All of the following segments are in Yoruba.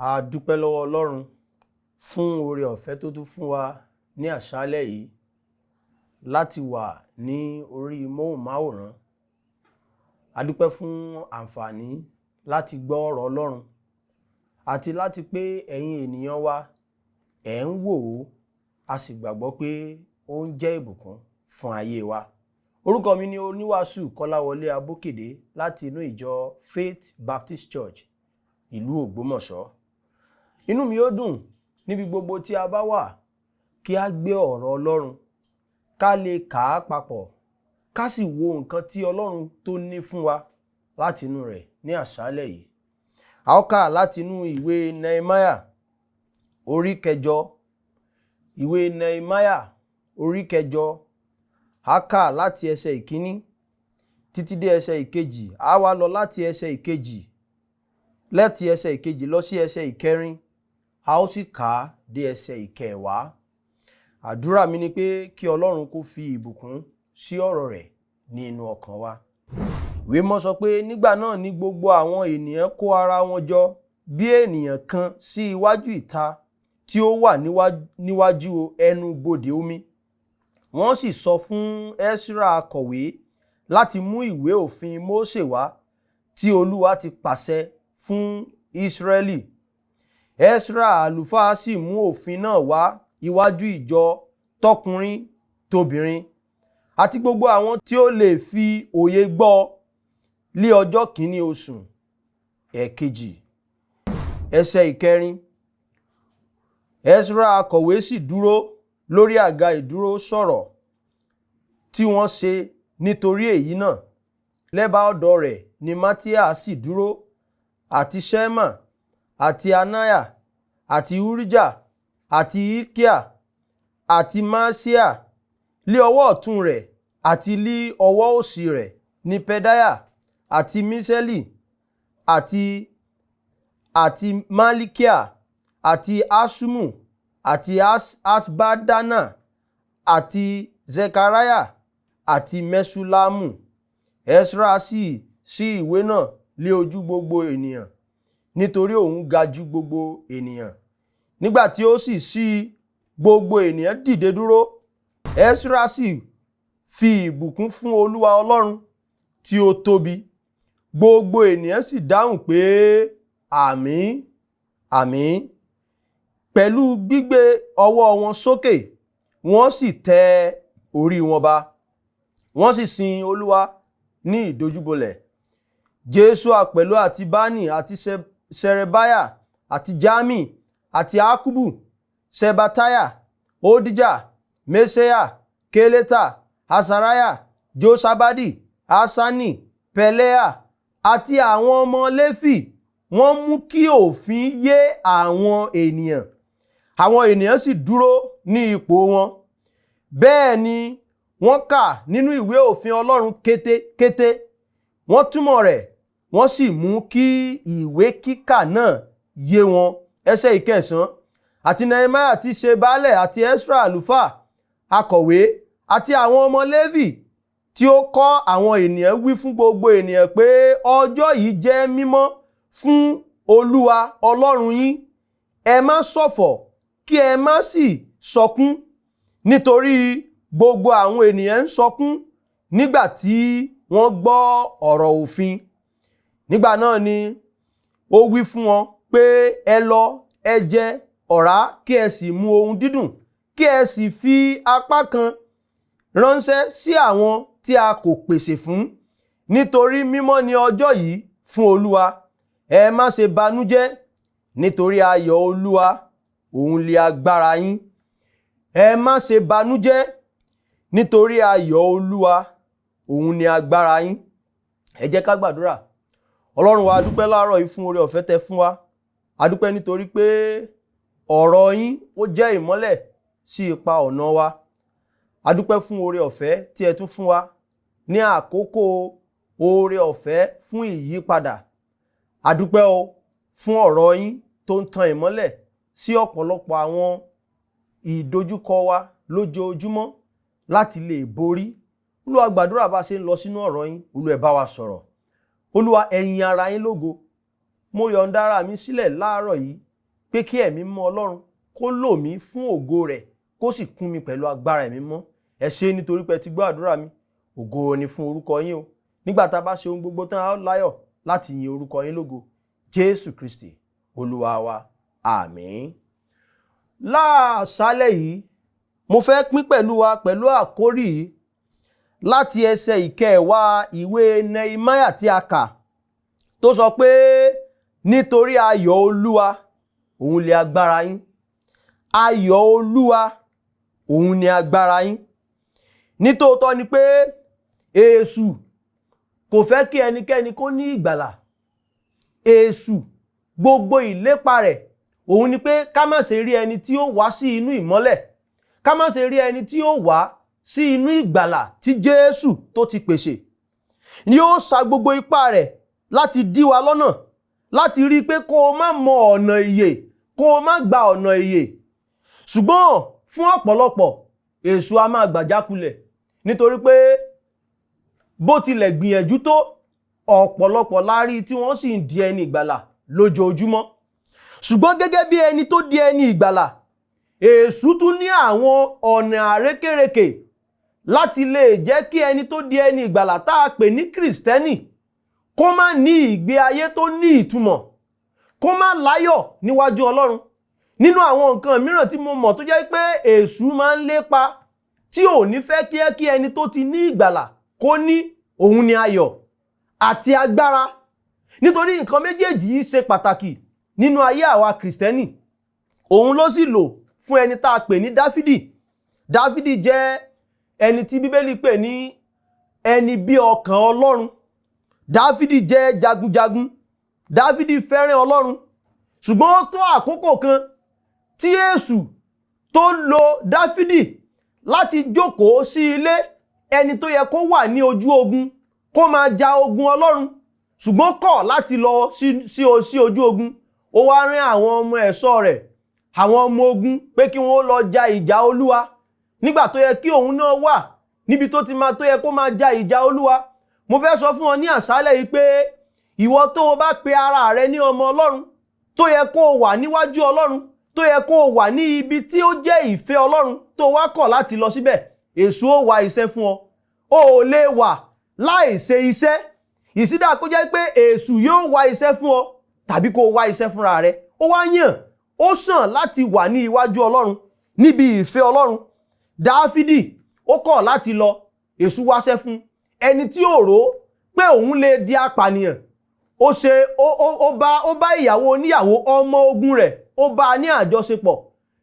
A dúpẹ́ lọ́wọ́ Ọlọ́run fún oore ọ̀fẹ́ tó tún fún wa ní àṣálẹ́ yìí láti wà ní orí móhùnmáwòrán. A dúpẹ́ fún àǹfààní láti gbọ́ ọ̀rọ̀ Ọlọ́run àti láti pé ẹ̀yin ènìyàn wa ẹ̀ ń wò ó, a sì gbàgbọ́ pé ó ń jẹ́ ìbùkún fún ayé wa. Orúkọ mi ni oníwàásù Kọ́láwọlé Abókèdé láti inú ìjọ Faith Baptist Church, ìlú Ògbómọ̀ṣọ́. Inú mi ó dùn níbi gbogbo tí a bá wà kí a gbé ọ̀rọ̀ Ọlọ́run, ká lè kà á papọ̀, ká sì wo nǹkan tí Ọlọ́run tó ní fún wa láti inú rẹ̀ ní àṣálẹ́ yìí. A ó kà láti inú ìwé Nehemiah orí kẹjọ. Ìwé Nehemiah orí kẹjọ. A kà láti ẹsẹ̀ ìkíní títí dé ẹsẹ̀ ìkejì. A wá lọ láti ẹsẹ̀ ìkejì, láti ẹsẹ̀ ìkejì lọ sí ẹsẹ̀ ìkẹrin, a ó sì kà á dé ẹsẹ̀ ìkẹwàá. Àdúrà mi ni pé kí Ọlọ́run kó fi ìbùkún sí ọ̀rọ̀ rẹ̀ ní inú ọkàn wa. Ìwé mọ́ sọ pé nígbà náà ni gbogbo àwọn ènìyàn kó ara wọn jọ bí ènìyàn kan sí iwájú ìta tí ó wà níwájú ẹnu bodè omi. Wọ́n sì sọ fún Ẹ́sírà akọ̀wé láti mú ìwé òfin Mósè wá tí Olúwa ti pàṣẹ fún Ísírẹ́lì. Ẹ́sírà àlùfáà sì mú òfin náà wá iwájú ìjọ tọkùnrin tóbìnrin àti gbogbo àwọn tí ó lè fi òye gbọ́ lé ọjọ́ kìíní oṣù ẹ̀kejì. Ẹsẹ̀ ìkẹrin. Ẹ́sírà akọ̀wé sì dúró lórí àga ìdúró sọ̀rọ̀ tí wọ́n ṣe nítorí èyí náà. Lẹ́bàá ọ̀dọ̀ rẹ̀ ni Matia sì dúró, àti Ṣema, àti Anaya, àti Urijah, àti Hilkiah, àti Maṣiah. Lé ọwọ́ ọ̀tún rẹ̀ àti lé ọwọ́ òsì rẹ̀ ni Pedaiah, àti Miṣaeli, àti Malikiah, àti Haṣumu, àti Haṣbadana, àti Sekariah, àti Meṣullamu. Esra sì ṣí ìwé náà lé ojú gbogbo ènìyàn, nítorí òun ga ju gbogbo ènìyàn. Nígbà tí ó sì ṣí, gbogbo ènìyàn dìde dúró. Esra sì fi ìbùkún fún Olúwa Ọlọ́run tí ó tóbi. Gbogbo ènìyàn sì dáhùn pé àmín, àmín. Pẹ̀lú gbígbé ọwọ́ wọn sókè, wọ́n sì tẹ orí wọn ba. Wọ́n sì sin Olúwa ní ìdojúbolẹ̀. Jeṣua pẹ̀lú àti Bani àti Ṣerebiah àti Jami àti Akkubu, Ṣebatiah, Hodijah, Maaseiah, Keleta, Asariah, Josabadi, Haṣani, Peleah àti àwọn ọmọ Léfì wọ́n mú kí òfin yé àwọn ènìyàn. Àwọn ènìyàn sì dúró ní ipò wọn. Bẹ́ẹ̀ ni wọ́n kà nínú ìwé òfin Ọlọ́run kétékété. Wọ́n túmọ̀ rẹ̀, wọ́n sì mú kí ìwé kíkà náà yé wọn. Ẹsẹ̀ ìkẹsàn-án. Àti Nehemiah tí ṣe baálẹ̀ àti Esra àlùfáà akọ̀wé àti àwọn ọmọ Léfì tí ó kọ́ àwọn ènìyàn wí fún gbogbo ènìyàn pé ọjọ́ yìí jẹ́ mímọ́ fún Olúwa Ọlọ́run yín. Ẹ má ṣọ̀fọ̀ kí ẹ má sì sọkún, nítorí gbogbo àwọn ènìyàn ń sọkún nígbà tí wọ́n gbọ́ ọ̀rọ̀ òfin. Nígbà náà ni ó wí fún wọn pé ẹ lọ, ẹ jẹ ọ̀rá kí ẹ sì mu ohun dídùn, kí ẹ sì fi apá kan ránṣẹ́ sí àwọn tí a kò pèsè fún, nítorí mímọ́ ni ọjọ́ yìí fún Olúwa. Ẹ má ṣe banújẹ́, nítorí ayọ̀ Olúwa òun lè agbára yín. Ẹ má ṣe banújẹ́, nítorí ayọ̀ Olúwa òun ni agbára yín. Ẹ jẹ́ ká gbàdúrà. Ọlọ́run wa, a dúpẹ́ láàárọ̀ yìí fún oore ọ̀fẹ́ tẹ́ fún wa. A dúpẹ́ nítorí pé ọ̀rọ̀ yín ó jẹ́ ìmọ́lẹ̀ sí ipa ọ̀nà wa. A dúpẹ́ fún oore ọ̀fẹ́ tí ẹ tún fún wa ní àkókò oore ọ̀fẹ́ fún ìyípadà. A dúpẹ́ o fún ọ̀rọ̀ yín tó ń tan ìmọ́lẹ̀ sí ọ̀pọ̀lọpọ̀ àwọn ìdojúkọ wa lójoojúmọ́ láti lè borí. Olúwa, gbàdúrà bá a ṣe ń lọ sínú ọ̀rọ̀ yín. Olúwa, ẹ bá wa sọ̀rọ̀. Olúwa, ẹ yin ara yín lógo. Mo yọ̀ǹda ara mi sílẹ̀ láàárọ̀ yìí pé kí Ẹ̀mí Mímọ́ Ọlọ́run kó lò mí fún ògo rẹ̀, kó sì kún mi pẹ̀lú agbára Ẹ̀mí Mímọ́. Ẹ ṣé nítorí pé ẹ ti gbọ́ àdúrà mi. Ògo ni fún orúkọ yín o. Nígbà tá a bá ṣe ohun gbogbo tán, a ó láyọ̀ láti yin orúkọ yín lógo. Jésù Kristi Olúwa wa, àmín. Láàṣálẹ̀ yìí, mo fẹ́ pín pẹ̀lú wa pẹ̀lú àkórí yìí láti ẹsẹ̀ 10 ìwé Nehemiah tí a kà, tó sọ pé nítorí ayọ̀ Olúwa òun ni agbára yín. Ayọ̀ Olúwa òun ni agbára yín. Nítòótọ́ ni pé èṣù kò fẹ́ kí ẹnikẹ́ni kó ní ìgbàlà. Èṣù, gbogbo ìlépa rẹ̀ òun ni pé ká má ṣe rí ẹni tí ó wá sí inú ìmọ́lẹ̀, ká má ṣe rí ẹni tí ó wá sí inú ìgbàlà tí Jésù tó ti pèsè. Ni ó sa gbogbo ipá rẹ̀ láti dí wa lọ́nà, láti rí i pé kó o má mọ ọ̀nà ìyè, kó o má gba ọ̀nà ìyè. Ṣùgbọ́n fún ọ̀pọ̀lọpọ̀, èṣù a máa gbàjákulẹ̀, nítorí pé bó tilẹ̀ gbìyànjú tó, ọ̀pọ̀lọpọ̀ lárí tí wọ́n sì ń di ẹni ìgbàlà lójoojúmọ́. Ṣùgbọ́n gẹ́gẹ́ bí ẹni tó di ẹni ìgbàlà, èṣù tún ní àwọn ọ̀nà àrékérekè láti lè jẹ́ kí ẹni tó di ẹni ìgbàlà tá a pè ní Kìrìsìtẹ́nì kó má ní ìgbé ayé tó ní ìtumọ̀, kó má láyọ̀ níwájú Ọlọ́run. Nínú àwọn nǹkan mìíràn tí mo mọ̀ tó jẹ́ pé èṣù máa ń lépa tí ò ní fẹ́ kí ẹni tó ti ní ìgbàlà kó ní, òun ni ayọ̀ àti agbára, nítorí nǹkan méjèèjì yìí ṣe pàtàkì nínú ayé àwa Kìrìsìtẹ́nì. Òun ló sì lò fún ẹni tá a pè ní Dáfídì. Dáfídì jẹ́ ẹni tí Bíbélì pè ní ẹni bí ọkàn Ọlọ́run. Dáfídì jẹ́ jagunjagun. Dáfídì fẹ́ràn Ọlọ́run, ṣùgbọ́n ó tó àkókò kan tí èṣù tó lo Dáfídì láti jókòó sí ilé, ẹni tó yẹ kó wà ní ojú ogun, kó máa ja ogun Ọlọ́run, ṣùgbọ́n kọ̀ láti lọ sí ojú ogun. Ó wá rán àwọn ọmọ ẹ̀ṣọ́ rẹ̀, àwọn ọmọ ogun, pé kí wọ́n lọ ja ìjà Olúwa nígbà tó yẹ kí òun náà wà níbi tó ti máa tó yẹ kó máa ja ìjà Olúwa. Mo fẹ́ sọ fún ọ ní àṣálẹ̀ yìí pé ìwọ tó o bá pe ara rẹ ní ọmọ Ọlọ́run, tó yẹ kó o wà níwájú Ọlọ́run, tó yẹ kó o wà ní ibi tí ó jẹ́ ìfẹ́ Ọlọ́run, tó wá kọ̀ láti lọ síbẹ̀, èṣù ó wá iṣẹ́ fún ọ. O ò lè wà láì ṣe iṣẹ́. Ìsídà kó jẹ́ pé èṣù yóò wá iṣẹ́ fún ọ tàbí kó o wá iṣẹ́ fúnra rẹ. Ó wá yàn, ó sàn láti wà ní iwájú Ọlọ́run, níbi ìfẹ́ Ọlọ́run. Dáfídì ó kọ̀ láti lọ, èṣù wáṣẹ́ fún ẹni tí ò rò pé òun lè di apànìyàn. Ó ṣe ó bá ìyàwó oníyàwó ọmọ ogun rẹ̀, ó bá a ní àjọṣepọ̀,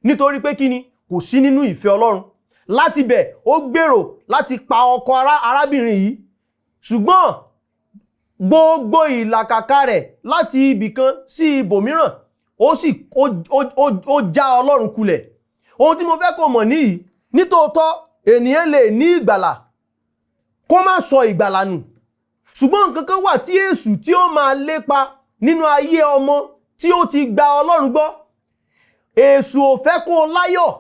nítorí pé kíni? Kò sí nínú ìfẹ́ Ọlọ́run. Láti bẹ̀, ó gbèrò láti pa ọkọ arábìnrin yìí, ṣùgbọ́n gbogbo ìlàkàkà rẹ̀ láti ibìkan sí ibòmíràn, ó sì ó já Ọlọ́run kulẹ̀. Ohun tí mo fẹ́ kó mọ̀ níyìí, nítòótọ́ ènìyàn lè ní ìgbàlà kó má sọ ìgbàlà nù, ṣùgbọ́n nǹkan kan wà tí èṣù tí ó máa lépa nínú ayé ọmọ tí ó ti gba Ọlọ́run gbọ́. Èṣù ò fẹ́ kó o láyọ̀.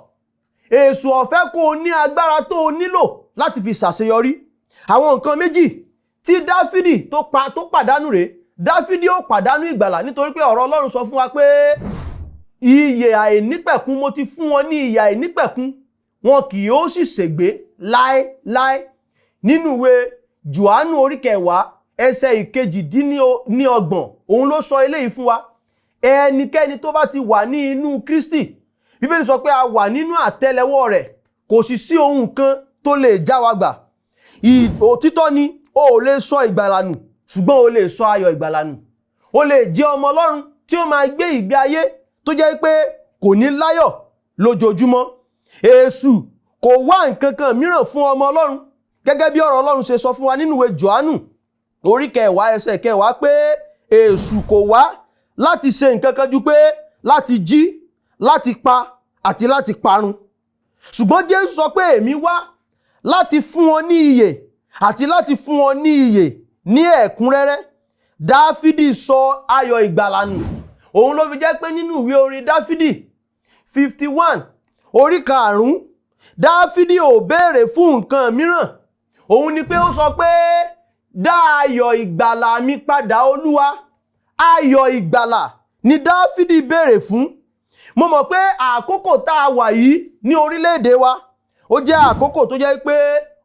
Èṣù ò fẹ́ kó o ní agbára tó o nílò láti fi ṣàṣeyọrí. Àwọn nǹkan méjì tí Dáfídì tó pàdánù rèé. Dáfídì ó pàdánù ìgbàlà, nítorí pé ọ̀rọ̀ Ọlọ́run sọ fún wa pé ìyè àìnípẹ̀kun mo ti fún wọn ní ìyè àìnípẹ̀kun, wọn kì yóò sì ṣègbé láéláé. Nínú ìwé Jòhánù orí 10 ẹsẹ̀ 28, òun ló sọ eléyìí fún wa. Ẹnikẹ́ni tó bá ti wà ní inú Kristi, Bíbélì sọ pé a wà nínú àtẹ́lẹwọ́ rẹ̀, kò sì sí ohun kan tó lè já wa gbà. Òtítọ́ ni o ò lè sọ ìgbàlà nù, ṣùgbọ́n o lè sọ ayọ̀ ìgbàlà nù. O lè jẹ́ ọmọ Ọlọ́run tí ó máa gbé ìgbé ayé tó jẹ́ pé kò ní láyọ̀ lójoojúmọ́. Èṣù kò wá nǹkan kan mìíràn fún ọmọ Ọlọ́run, gẹ́gẹ́ bí ọ̀rọ̀ Ọlọ́run ṣe sọ fún wa nínú ìwé Jòhánù orí 10 ẹsẹ̀ 10 pé èṣù kò wá láti ṣe nǹkan kan ju pé láti jí, láti pa àti láti parun. Ṣùgbọ́n Jésù sọ pé èmi wá láti fún wọn ní ìyè àti láti fún wọn ní ìyè ní ẹ̀kúnrẹ́rẹ́. Dáfídì sọ ayọ̀ ìgbàlà nù. Òun ló fi jẹ́ pé nínú ìwé orin Dáfídì 51 orí 5, Dáfídì ò béèrè fún nǹkan mìíràn. Òun ni pé ó sọ pé dá ayọ̀ ìgbàlà mi padà, Olúwa. Ayọ̀ ìgbàlà ni Dáfídì béèrè fún. Mo mọ̀ pé àkókò tá a wà yìí ní orílẹ̀-èdè wa, ó jẹ́ àkókò tó jẹ́ pé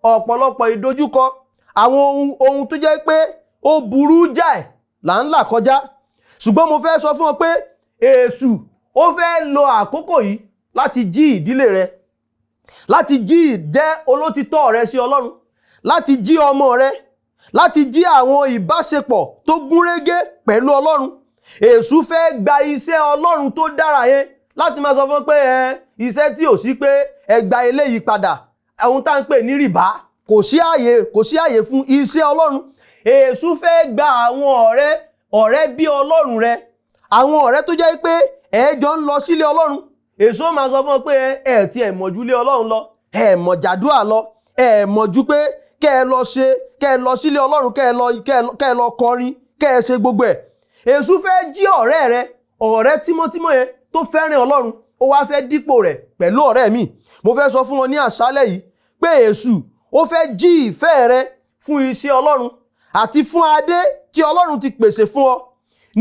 ọ̀pọ̀lọpọ̀ ìdojúkọ, àwọn ohun tó jẹ́ pé ó burú jáì là ń là kọjá. Ṣùgbọ́n mo fẹ́ sọ fún ọ pé èṣù ó fẹ́ lo àkókò yìí láti jí ìdílé rẹ, láti jí ìjẹ́ olótìtọ́ rẹ sí Ọlọ́run, láti jí ọmọ rẹ, láti jí àwọn ìbáṣepọ̀ tó gúnrégé pẹ̀lú Ọlọ́run. Èṣù fẹ́ gba iṣẹ́ Ọlọ́run tó dára yẹn láti máa sọ fún pé ẹ iṣẹ́ tí ò sí pé ẹ gba eléyìí padà, ohun tá à ń pè ní rìbá, kò sí àyè, kò sí àyè fún iṣẹ́ Ọlọ́run. Èṣù fẹ́ gba àwọn ọ̀rẹ́ bí Ọlọ́run rẹ, àwọn ọ̀rẹ́ tó jẹ́ pé ẹ jọ ń lọ sílé Ọlọ́run. Èṣù máa sọ fún ọ pé ẹ ti ẹ̀ mọ̀jú lé Ọlọ́run lọ, ẹ mọ̀jàdúà lọ, ẹ mọ̀jú pé kẹ́ ẹ lọ ṣe, kẹ́ ẹ lọ sílé Ọlọ́run, kẹ́ ẹ lọ kọrin, kẹ́ ẹ ṣe gbogbo ẹ̀. Èṣù fẹ́ jí ọ̀rẹ́ rẹ, ọ̀rẹ́ tímọ́tímọ́ yẹn tó fẹ́ràn Ọlọ́run, ó wá fẹ́ dípò rẹ̀ pẹ̀lú ọ̀rẹ́ mi. Mo fẹ́ sọ fún wọn ní àṣálẹ̀ yìí pé èṣù ó fẹ́ jí ìfẹ́ rẹ fún iṣẹ́ Ọlọ́run àti fún adé tí Ọlọ́run ti pèsè fún ọ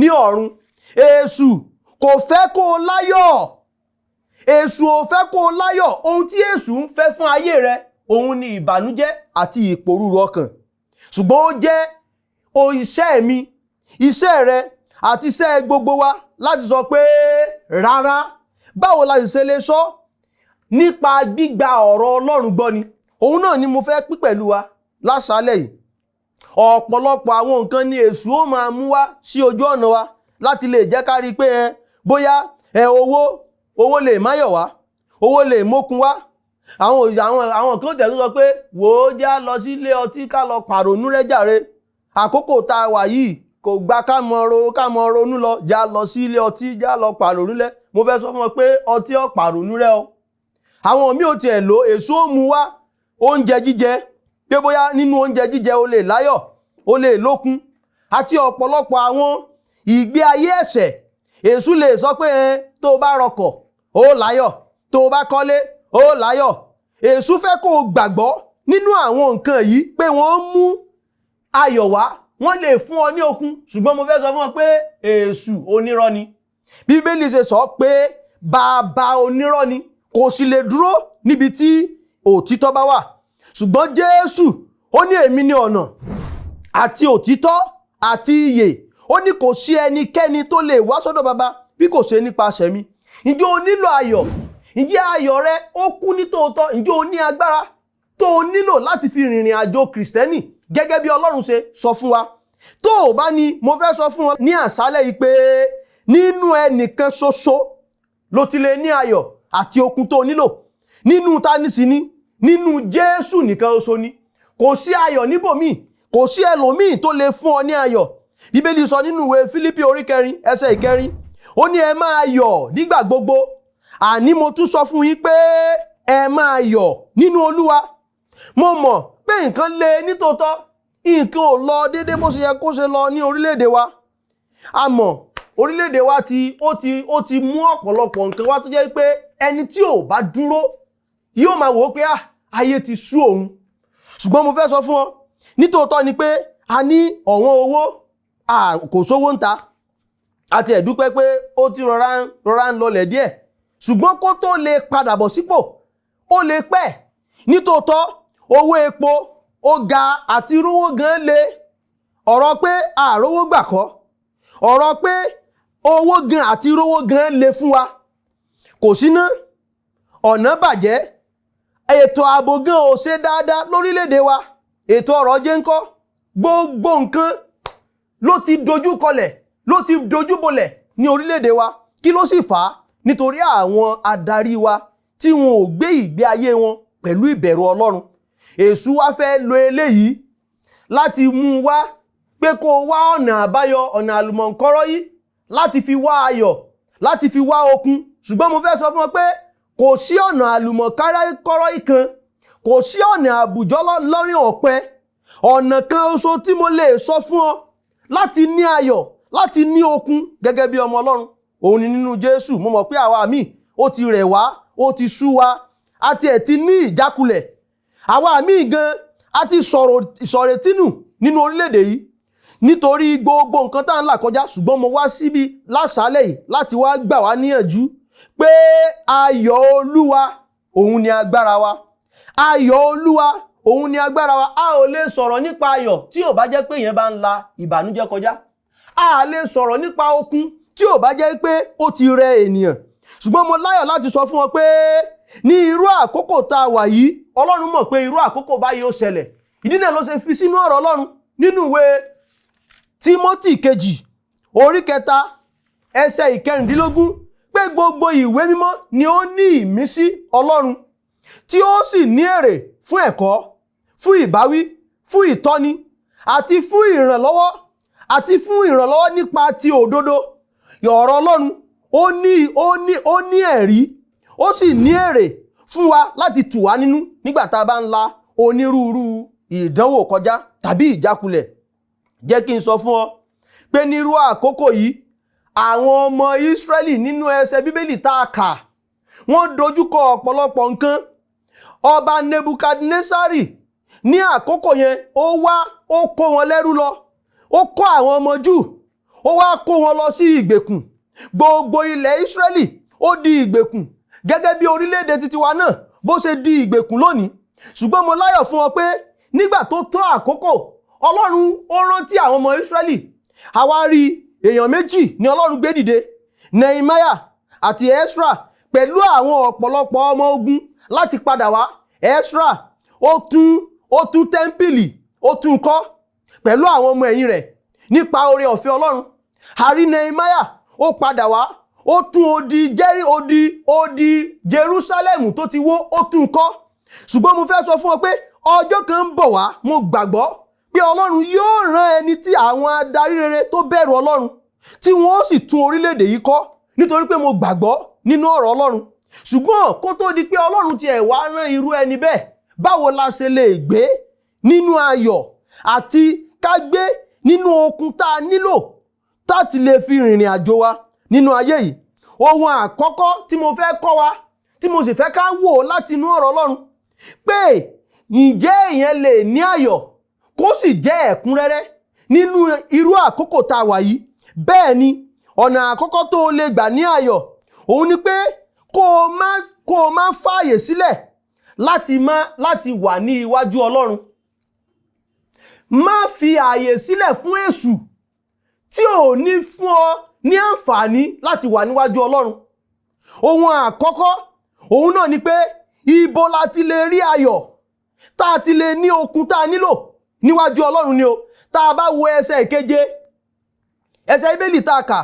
ní ọ̀run. Èṣù kò fẹ́ kó o láyọ̀. Èṣù ò fẹ́ kó o láyọ̀. Ohun tí èṣù ń fẹ́ fún ayé rẹ, òun ni ìbànújẹ́ àti ìpòrúru ọkàn. Ṣùgbọ́n ó jẹ́ o iṣẹ́ mi, iṣẹ́ rẹ àti iṣẹ́ gbogbo wa láti sọ pé rárá. Báwo la sì ṣe lè sọ? Nípa gbígba ọ̀rọ̀ Ọlọ́run gbọ́ ni. Òun náà ni mo fẹ́ pín pẹ̀lú wa láṣálẹ̀ yìí. Ọ̀pọ̀lọpọ̀ àwọn nǹkan ni èṣù ó máa mú wá sí ojú ọ̀nà wa láti lè jẹ́ ká rí i pé ẹ bóyá ẹ owó lè máyọ̀ wá, owó lè mókun wá. Àwọn kan tẹ̀ tó sọ pé wò ó, já lọ sílé ọtí ká lọ pàrònú rẹ́ jàre. Àkókò tá a wà yìí kò gba ká mọ ronú lọ, já lọ sílé ọtí, já lọ pàrònú rẹ́. Mo fẹ́ sọ fún ọ pé ọtí ò pàrònú rẹ́ o. Àwọn míì ò tiẹ̀ lò. Èṣù ó mú wá oúnjẹ jíjẹ, pé bóyá nínú oúnjẹ jíjẹ o lè láyọ̀, o lè lókun, àti ọ̀pọ̀lọpọ̀ àwọn ìgbé ayé ẹ̀ṣẹ̀. Èṣù lè sọ pé ẹ tó o bá rọkọ̀ ó láyọ̀, tó o bá kọ́lé ó láyọ̀. Èṣù fẹ́ kó o gbàgbọ́ nínú àwọn nǹkan yìí pé wọ́n ń mú ayọ̀ wá, wọ́n lè fún ọ ní okun. Ṣùgbọ́n mo fẹ́ sọ fún ọ pé èṣù onírọ́ ni. Bíbélì ṣe sọ pé bàbá onírọ́ ni, kò sì lè dúró níbi tí òtítọ́ bá wà. Ṣùgbọ́n Jésù ó ní èmi ní ọ̀nà àti òtítọ́ àti ìyè. Ó ní kò sí ẹnikẹ́ni tó lè wá sọ́dọ̀ bàbá bí kò ṣe nípasẹ̀ mi. Ǹjẹ́ o nílò ayọ̀? Ǹjẹ́ ayọ̀ rẹ ó kún ní tòótọ́? Ǹjẹ́ o ní agbára tó o nílò láti fi rìnrìn àjò Kìrìsìtẹ́nì gẹ́gẹ́ bí Ọlọ́run ṣe sọ fún wa? Tó o bá ní, mo fẹ́ sọ fún ọ ní àṣálẹ̀ yìí pé nínú ẹnìkan ṣoṣo ló ti lè ní ayọ̀ àti okun tó o nílò. Nínú ta ní sí ni? Nínú Jésù nìkan ṣoṣo ni. Kò sí ayọ̀ níbòmíì, kò sí ẹlòmíì tó lè fún ọ ní ayọ̀. Bíbélì sọ nínú ìwé Fílípì orí 4 ẹsẹ̀ 4, ó ní ẹ máa yọ̀ nígbà gbogbo. Àní mo tún sọ fún yín pé ẹ máa yọ̀ nínú Olúwa. Mo mọ̀ pé nǹkan le nítòótọ́, nǹkan ò lọ déédéé bó ṣe yẹ kó ṣe lọ ní orílẹ̀-èdè wa. Àmọ́ orílẹ̀-èdè wa ti ó ti ó ti mú ọ̀pọ̀lọpọ̀ nǹkan wá tó jẹ́ pé ẹni tí ò bá dúró yóò máa wò ó pé ah, ayé ti sú òun. Ṣùgbọ́n mo fẹ́ sọ fún ọ nítòótọ́ ni pé a ní ọ̀wọ́n owó, kò sówó ń ta. Àti ẹ̀ dúpẹ́ pé ó ti rọra ń lọlẹ̀ díẹ̀, ṣùgbọ́n kó tó lè padà bọ̀ sípò ó lè pẹ́. Nítòótọ́ owó epo ó ga àti rówó gan le. Ọ̀rọ̀ pé àrówó gbà kọ́, ọ̀rọ̀ pé owó gan àti rówó gan le fún wa. Kò síná, ọ̀nà bàjẹ́, ètò ààbò gan ò ṣe dáadáa lórílẹ̀‐èdè wa, ètò ọrọ̀ ajé ńkọ́, gbogbo nǹkan ló ti dojú kọlẹ̀, ló ti dojú bolẹ̀ ní orílẹ̀‐èdè wa. Kí ló sì fà á? Nítorí àwọn adarí wa tí wọn ò gbé ìgbé ayé wọn pẹ̀lú ìbẹ̀rù Ọlọ́run. Èṣù wá fẹ́ lo eléyìí láti mú un wá pé kó o wá ọ̀nà àbáyọ, ọ̀nà àlùmọ̀ǹkọ́rọ́ yìí láti fi wá ayọ̀, láti fi wá okun. Ṣùgbọ́n mo fẹ́ sọ fún ọ pé Kò sí ọ̀nà àlùmọ̀kọ́rọ́ kan, kò sí ọ̀nà àbùjọ lọ́rìn ọ̀pẹ. Ọ̀nà kan ṣoṣo tí mo lè sọ fún ọ láti ní ayọ̀, láti ní okun gẹ́gẹ́ bí ọmọ Ọlọ́run, òun ni nínú Jésù. Mo mọ̀ pé àwa míì, ó ti rẹ̀ wá, ó ti sú wa, a tiẹ̀ ti ní ìjákulẹ̀. Àwa míì gan a ti sọ̀rọ̀ ìsọ̀rètínù nínú orílẹ̀-èdè yìí nítorí gbogbo nǹkan tá à ń là kọjá. Ṣùgbọ́n mo wá síbi lásàálẹ̀ yìí láti wá gbà wá níyànjú pé ayọ̀ Olúwa, òun ni agbára wa. Ayọ̀ Olúwa, òun ni agbára wa. A ò lè sọ̀rọ̀ nípa ayọ̀ tí ò bá jẹ́ pé èèyàn bá ń la ìbànújẹ́ kọjá. A lè sọ̀rọ̀ nípa okun tí ò bá jẹ́ pé ó ti rẹ ènìyàn. Ṣùgbọ́n mo láyọ̀ láti sọ fún ọ pé ní irú àkókò tá a wà yìí, Ọlọ́run mọ̀ pé irú àkókò báyìí ó ṣẹlẹ̀. Ìdí náà ló ṣe fi sínú ọ̀rọ̀ Ọlọ́run nínú ìwé Tímótì kejì, orí 3, ẹsẹ̀ 16, pé gbogbo ìwé mímọ́ ni ó ní ìmísí Ọlọ́run, tí ó sì ní èrè fún ẹ̀kọ́, fún ìbáwí, fún ìtọ́ni, àti fún ìrànlọ́wọ́, àti fún ìrànlọ́wọ́ nípa ti òdodo. Ọ̀rọ̀ Ọlọ́run ó ní ẹ̀rí, ó sì ní èrè fún wa láti tù wá nínú nígbà tá a bá ń la onírúurú ìdánwò kọjá tàbí ìjákulẹ̀. Jẹ́ kí n sọ fún ọ pé nírú àkókò yìí, àwọn ọmọ Ísírẹ́lì nínú ẹsẹ̀ Bíbélì tá a kà, wọ́n dojúkọ ọ̀pọ̀lọpọ̀ nǹkan. Ọba Nebukadnesari ní àkókò yẹn, ó wá, ó kó wọn lẹ́rú lọ. Ó kó àwọn ọmọ Júù, ó wá kó wọn lọ sí ìgbèkùn. Gbogbo ilẹ̀ Ísírẹ́lì, ó di ìgbèkùn, gẹ́gẹ́ bí orílẹ̀-èdè tiwa náà bó ṣe di ìgbèkùn lónìí. Ṣùgbọ́n mo láyọ̀ fún ọ pé nígbà tó tó àkókò, Ọlọ́run ó rántí àwọn ọmọ Ísírẹ́lì. Àwa rí èèyàn méjì ní Ọlọ́run gbé dìde, Nehemiah àti Ezra, pẹ̀lú àwọn ọ̀pọ̀lọpọ̀ ọmọ ogun láti padà wá. Ezra ó tún tẹ́ḿpìlì, ó tún kọ́ pẹ̀lú àwọn ọmọ ẹ̀yìn rẹ̀ nípa oore ọ̀fẹ́ Ọlọ́run. Àrí Nehemiah, ó padà wá, ó tún odi Jẹ́rí odi Jerusalem tó ti wó, ó tún kọ́. Ṣùgbọ́n mo fẹ́ sọ fún ọ pé ọjọ́ kan ń bọ̀ wá, mo gbàgbọ́ pé Ọlọ́run yóò rán ẹni tí àwọn adarí rere tó bẹ̀rù Ọlọ́run, tí wọ́n ó sì tún orílẹ̀-èdè yìí kọ́, nítorí pé mo gbàgbọ́ nínú ọ̀rọ̀ Ọlọ́run. Ṣùgbọ́n kó tó di pé Ọlọ́run tiẹ̀ wá rán irú ẹni bẹ́ẹ̀, báwo la ṣe lè gbé nínú ayọ̀ àti ká gbé nínú okun tá a nílò táti lè fi rìnrìn àjò wa nínú ayé yìí? Ohun àkọ́kọ́ tí mo fẹ́ kọ́ wa, tí mo sì fẹ́ ká wò láti inú ọ̀rọ̀ Ọlọ́run, pé ǹjẹ́ èèyàn lè ní ayọ̀ kó sì jẹ́ ẹ̀kúnrẹ́rẹ́ nínú irú àkókò tá a wà yìí? Bẹ́ẹ̀ ni, ọ̀nà àkọ́kọ́ tó o lè gbà ní ayọ̀, òun ni pé kó o má fààyè sílẹ̀ láti wà ní iwájú Ọlọ́run. Má fi ààyè sílẹ̀ fún èṣù tí ò ní fún ọ ní àǹfààní láti wà níwájú Ọlọ́run. Ohun àkọ́kọ́, òun náà ni pé ibo la ti lè rí ayọ̀, tá a ti lè ní okun tá a nílò? Níwájú Ọlọ́run ni o. Tá a bá wo ẹsẹ̀ 7, ẹsẹ̀ Bíbélì tá a kà,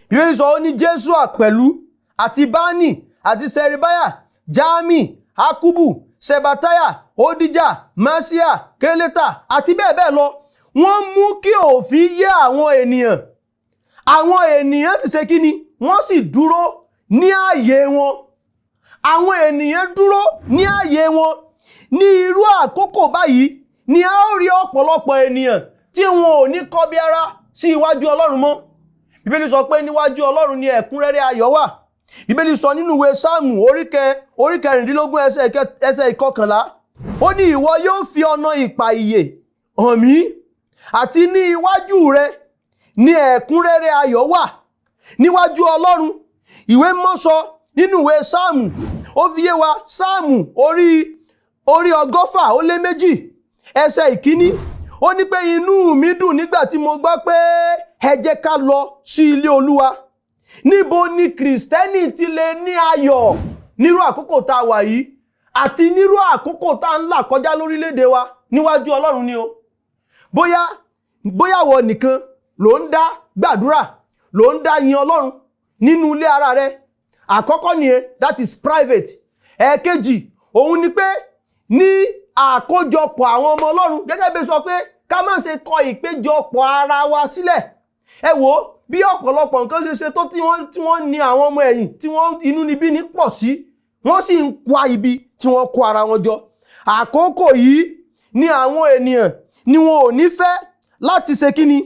Bíbélì sọ, ó ní Jésùà pẹ̀lú àti Bani àti Seribaya, Jami, Akubu, Sebataya, Odija, Masia, Keleta àti bẹ́ẹ̀ bẹ́ẹ̀ lọ, wọ́n mú kí òfin yé àwọn ènìyàn. Àwọn ènìyàn sì ṣe kí ni? Wọ́n sì dúró ní ààyè wọn. Àwọn ènìyàn dúró ní ààyè wọn. Ní irú àkókò báyìí ni a ó rí ọ̀pọ̀lọpọ̀ ènìyàn tí wọn ò ní kọbi ara sí iwájú Ọlọ́run mọ́. Bíbélì sọ pé níwájú Ọlọ́run ni ẹ̀kúnrẹ́rẹ́ ayọ̀ wà. Bíbélì sọ nínú ìwé Sáàmù orí 16, ẹsẹ̀ 11, ó ní, "Ìwọ yóò fi ọ̀nà ìpa ìyè hàn mí, àti ní iwájú rẹ ní ẹ̀kúnrẹ́rẹ́ ayọ̀ wà." Níwájú Ọlọ́run, ìwé mímọ́ sọ nínú ìwé Sáàmù, ó fi yé wa, Sáàmù orí 102, ẹsẹ̀ 1, ó ní pé inú mi dùn nígbà tí mo gbọ́ pé ẹ jẹ́ ká lọ sí ilé Olúwa. Níbo ni Kìrìsìtẹ́nì ti lè ní ayọ̀ nírú àkókò tá a wà yìí àti nírú àkókò tá a ń là kọjá lórílẹ̀‐èdè wa? Níwájú Ọlọ́run ni o. Bóyá wọ nìkan ló ń dá gbàdúrà, ló ń dá yin Ọlọ́run nínú ilé ara rẹ, àkọ́kọ́ nìyẹn, that is private. Ẹ̀ẹ̀kejì, òun ni pé ní àkójọpọ̀ àwọn ọmọ Ọlọ́run, gẹ́gẹ́ bí sọ pé ká má ṣe kọ ìpéjọpọ̀ ara wa sílẹ̀. Ẹ wò ó, Bí ọ̀pọ̀lọpọ̀ nǹkan ṣe ṣe tó, tí wọ́n ní àwọn ọmọ ẹ̀yìn tí wọ́n inúnibíni pọ̀ sí, wọ́n sì ń kwa ibi tí wọ́n kó ara wọn jọ. Àkókò yìí ni àwọn ènìyàn ni wọn ò ní fẹ́ láti ṣe kíni,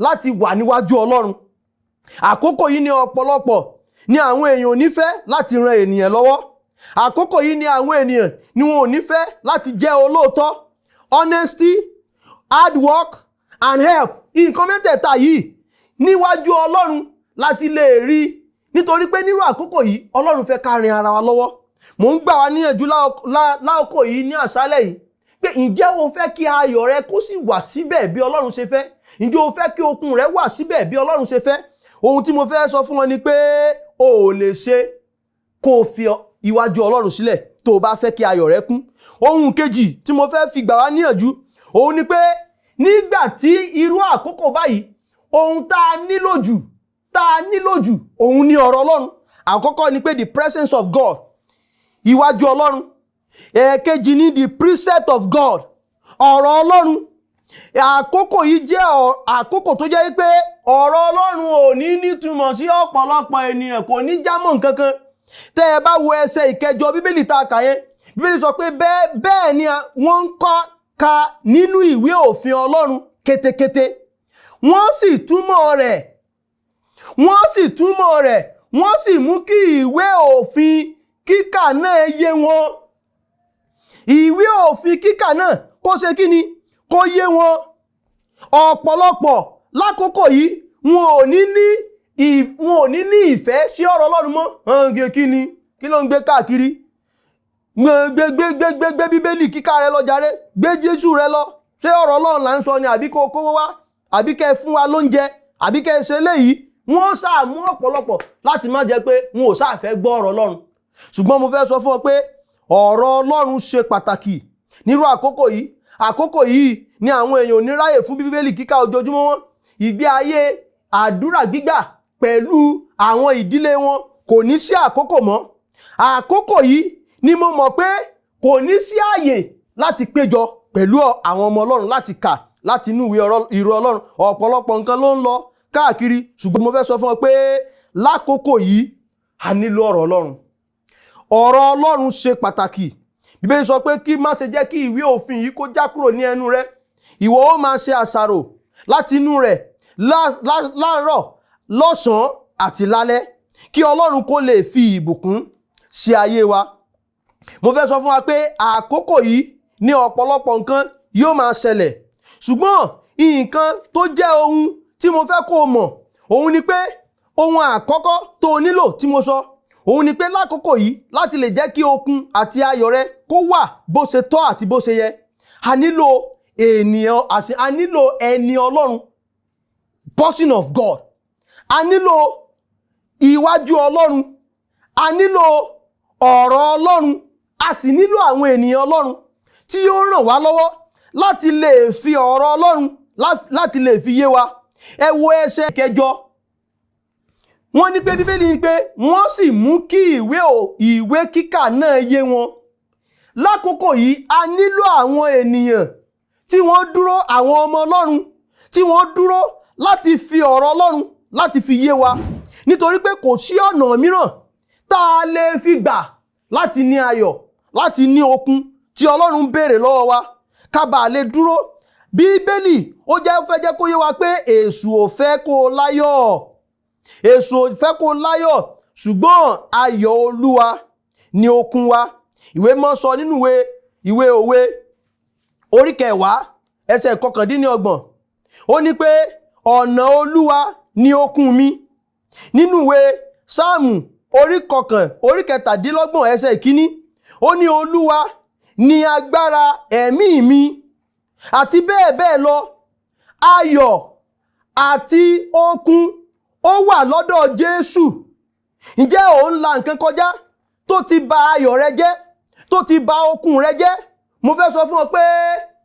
láti wà níwájú Ọlọ́run. Àkókò yìí ni ọ̀pọ̀lọpọ̀ ni àwọn èèyàn ò ní fẹ́ láti ran ènìyàn lọ́wọ́. Àkókò yìí ni àwọn ènìyàn ni wọn ò ní fẹ́ láti jẹ́ olóòótọ́. Honesty, hard work and help, nǹkan mẹ́tẹ̀ẹ̀ta yìí, níwájú Ọlọ́run láti lè rí, nítorí pé nírú àkókò yìí, Ọlọ́run fẹ́ ká rin ara wa lọ́wọ́. Mò ń gbà wá níyànjú láòkó yìí, ní àṣálẹ̀ yìí, pé ǹjẹ́ o fẹ́ kí ayọ̀ rẹ kó sì wà síbẹ̀ bí Ọlọ́run ṣe fẹ́? Ǹjẹ́ o fẹ́ kí okun rẹ wà síbẹ̀ bí Ọlọ́run ṣe fẹ́? Ohun tí mo fẹ́ sọ fún wọn ni pé o ò lè ṣe kó o fi iwájú Ọlọ́run sílẹ̀ tó o bá fẹ́ kí ayọ̀ rẹ kún. Ohun kejì tí mo fẹ́ fi gbà wá níyànjú òun ni pé nígbà tí irú àkókò báyìí, ohun tá a nílò jù òun ni ọ̀rọ̀ Ọlọ́run. Àkọ́kọ́ ni pé the presence of God, iwájú Ọlọ́run. Ẹ̀ẹ̀kejì ni the precept of God, ọ̀rọ̀ Ọlọ́run. Àkókò yìí jẹ́ àkókò tó jẹ́ pé ọ̀rọ̀ Ọlọ́run ò ní nítumọ̀ sí ọ̀pọ̀lọpọ̀ ènìyàn, kò ní jámọ́ nǹkan kan. Tẹ́ ẹ bá wo ẹsẹ̀ 8 Bíbélì tá a kà yẹn, Bíbélì sọ pé bẹ́ẹ̀ bẹ́ẹ̀ ni wọ́n ń kọ́ ka nínú ìwé òfin Ọlọ́run kétékété, wọ́n sì túmọ̀ rẹ̀, wọ́n sì mú kí ìwé òfin kíkà náà yé wọn. Ìwé òfin kíkà náà kó ṣe kí ni, kó yé wọn. Ọ̀pọ̀lọpọ̀ lákòókò yìí, wọn ò ní ní ìfẹ́ sí ọ̀rọ̀ Ọlọ́run mọ́. Hàn kí ni, kí ló ń gbé káàkiri? Gbé gbé gbé gbé gbé gbé Bíbélì kíkà rẹ lọ jàre, gbé Jésù rẹ lọ. Ṣé ọ̀rọ̀ Ọlọ́run là ń sọ ni, àbí kó kówó wá, àbí kẹ́ ẹ fún wa lóúnjẹ, àbí kẹ́ ẹ ṣe léyìí? Wọ́n sáà mú ọ̀pọ̀lọpọ̀ láti má jẹ́ pé wọn ò sáà fẹ́ gbọ́ ọ̀rọ̀ Ọlọ́run. Ṣùgbọ́n mo fẹ́ sọ fún ọ pé ọ̀rọ̀ Ọlọ́run ṣe pàtàkì nírú àkókò yìí. Àkókò yìí ni àwọn èèyàn ò ní ráyè fún Bíbélì kíkà ojoojúmọ́ wọn. Ìgbé ayé àdúrà gbígbà pẹ̀lú àwọn ìdílé wọn, kò ní sí àkókò mọ́. Àkókò yìí ni mo mọ̀ pé kò ní sí àyè láti péjọ pẹ̀lú àwọn ọmọ Ọlọ́run láti kà láti inú ìwé ìró Ọlọ́run. Ọ̀pọ̀lọpọ̀ nǹkan ló ń lọ káàkiri, ṣùgbọ́n mo fẹ́ sọ fún ọ pé lákòókò yìí, a nílò ọ̀rọ̀ Ọlọ́run. Ọ̀rọ̀ Ọlọ́run ṣe pàtàkì. Bíbélì sọ pé kí má ṣe jẹ́ kí ìwé òfin yìí kó já kúrò ní ẹnu rẹ. Ìwọ ó máa ṣe àṣàrò láti inú rẹ̀ láàárọ̀, lọ́sàn-án àti lálẹ́, kí Ọlọ́run kó lè fi ìbùkún sí ayé wa. Mo fẹ́ sọ fún wa pé àkókò yìí ní ọ̀pọ̀lọpọ̀ nǹkan yóò máa ṣẹlẹ̀, ṣùgbọ́n nǹkan tó jẹ́ ohun tí mo fẹ́ kó o mọ̀ òun ni pé ohun àkọ́kọ́ tó o nílò tí mo sọ òun ni pé lákòókò yìí, láti lè jẹ́ kí okun àti ayọ̀ rẹ kó wà bó ṣe tọ́ àti bó ṣe yẹ, a nílò ènìyàn àti a nílò ẹni Ọlọ́run, person of God. A nílò iwájú Ọlọ́run, a nílò ọ̀rọ̀ Ọlọ́run, a sì nílò àwọn ènìyàn Ọlọ́run tí yóò ràn wá lọ́wọ́ láti lè fi ọ̀rọ̀ Ọlọ́run láti lè fi yé wa. Ẹ wo ẹsẹ̀ 8. Wọ́n ní pé Bíbélì ní pé wọ́n sì mú kí ìwé kíkà náà yé wọn. Lákòókò yìí, a nílò àwọn ènìyàn tí wọ́n dúró, àwọn ọmọ Ọlọ́run tí wọ́n dúró láti fi ọ̀rọ̀ Ọlọ́run láti fi yé wa, nítorí pé kò sí ọ̀nà mìíràn tá a lè fi gbà láti ní ayọ̀, láti ní okun tí Ọlọ́run ń béèrè lọ́wọ́ wa ká bàa lè dúró. Bíbélì ó jẹ́ fẹ́ jẹ́ kó yé wa pé èṣù ò fẹ́ kó o láyọ̀, èṣù ò fẹ́ kó o láyọ̀, ṣùgbọ́n ayọ̀ Olúwa ni okun wa. Ìwé mọ́ sọ nínú ìwé Òwe orí 10 ẹsẹ̀ 29, ó ní pé ọ̀nà Olúwa ni okun mi. Nínú ìwé Sáàmù orí 27 ẹsẹ̀ 1, ó ní Olúwa ni agbára ẹ̀mí mi, àti bẹ́ẹ̀ bẹ́ẹ̀ lọ. Ayọ̀ àti okun ó wà lọ́dọ̀ Jésù. Ǹjẹ́ ò ń la nǹkan kọjá tó ti ba ayọ̀ rẹ jẹ́, tó ti ba okun rẹ jẹ́? Mo fẹ́ sọ fún ọ pé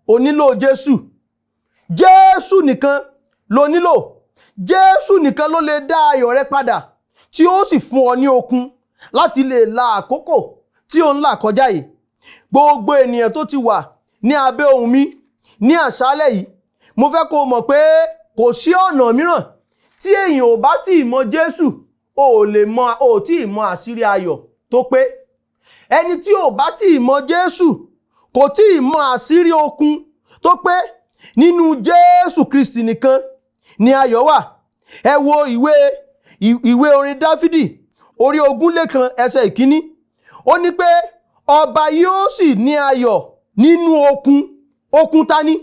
o nílò Jésù. Jésù nìkan ló nílò. Jésù nìkan ló lè dá ayọ̀ rẹ padà, tí ó sì fún ọ ní okun láti lè la àkókò tí ó ń là kọjá yìí. Gbogbo ènìyàn tó ti wà ní abẹ́ ohùn mi ní àṣálẹ̀ yìí, mo fẹ́ kó o mọ̀ pé kò sí ọ̀nà mìíràn tí Tí èèyàn ò bá tí ì mọ Jésù, o ò lè mọ, o ò tí ì mọ àṣírí ayọ̀ tó pé. Ẹni tí ò bá tí ì mọ Jésù kò tí ì mọ àṣírí okun tó pé. Nínú Jésù Kristi nìkan ni ayọ̀ wà. Ẹ wo ìwé orin Dáfídì orí 21 ẹsẹ̀ 1. Ó ní pé ọba yóò sì ní ayọ̀ nínú okun. Okun ta ni?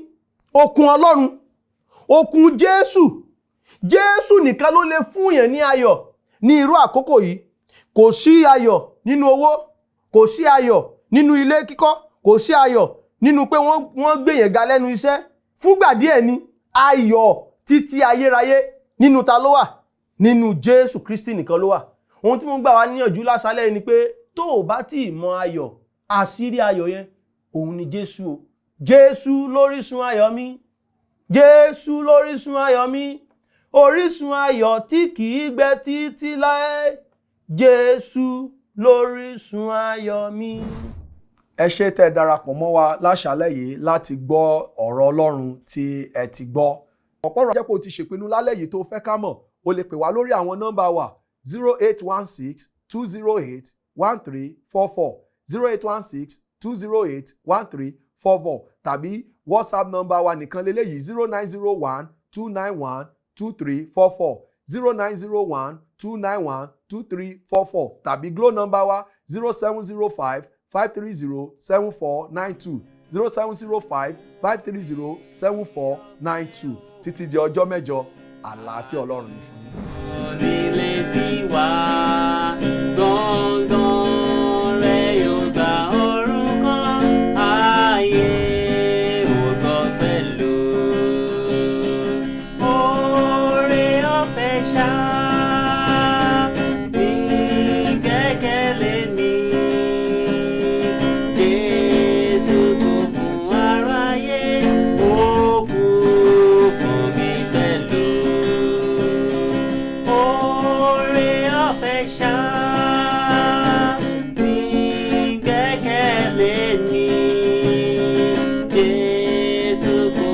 Okun Ọlọ́run, okun Jésù. Jésù nìkan ló lè fún yẹn ní ayọ̀ ní irú àkókò yìí. Kò sí ayọ̀ nínú owó, kò sí ayọ̀ nínú ilé kíkọ́, kò sí ayọ̀ nínú pé wọ́n gbé yẹn ga lẹ́nu iṣẹ́. Fúngbà díẹ̀ ni. Ayọ̀ títí ayérayé, nínú ta ló wà? Nínú Jésù Kristi nìkan ló wà. Ohun tí mo gbà wá níyànjú lásálẹ̀ ni pé tó o bá tí ì mọ ayọ̀, àṣírí ayọ̀ yẹn, òun ni Jésù o. Jésù lórísun ayọ̀ mi, Jésù lórísun ayọ̀ mi, orísun ayọ̀ tí kì í gbẹ títí láé. Jésù lórísun ayọ̀ mi. Ẹ ṣé tẹ́ ẹ darapọ̀ mọ́ wa láṣálẹ́ yìí láti gbọ́ ọ̀rọ̀ Ọlọ́run tí ẹ ti gbọ́. Ọ̀pọ̀ ọ̀rọ̀ jẹ́ pé o ti ṣèpinnu lálẹ́ yìí tó fẹ́ ká mọ̀, o lè pè wá lórí àwọn nọ́mbà wa: 08162081344, 08162081344, tàbí WhatsApp nọ́mbà wa nìkan lélẹ́yìí: 09012912344, 09012912344, tàbí Glo nọ́mbà wa: 07055307492, 07055307492. Títí di ọjọ́ mẹ́jọ, àlàáfíà Ọlọ́run ní fún yín. Onílé tiwa gbọ̀ngàn rẹ̀ yóò gba orúkọ ayé ò gbọ́ pẹ̀lú. Oore ọ̀fẹ́ ṣá ní gbẹ́kẹ̀lé mi. Jésù kú fún aráyé, ó kú fún mi pẹ̀lú. Oore ọ̀fẹ́ ṣá ní gbẹ́kẹ̀lé ní. Jésù kú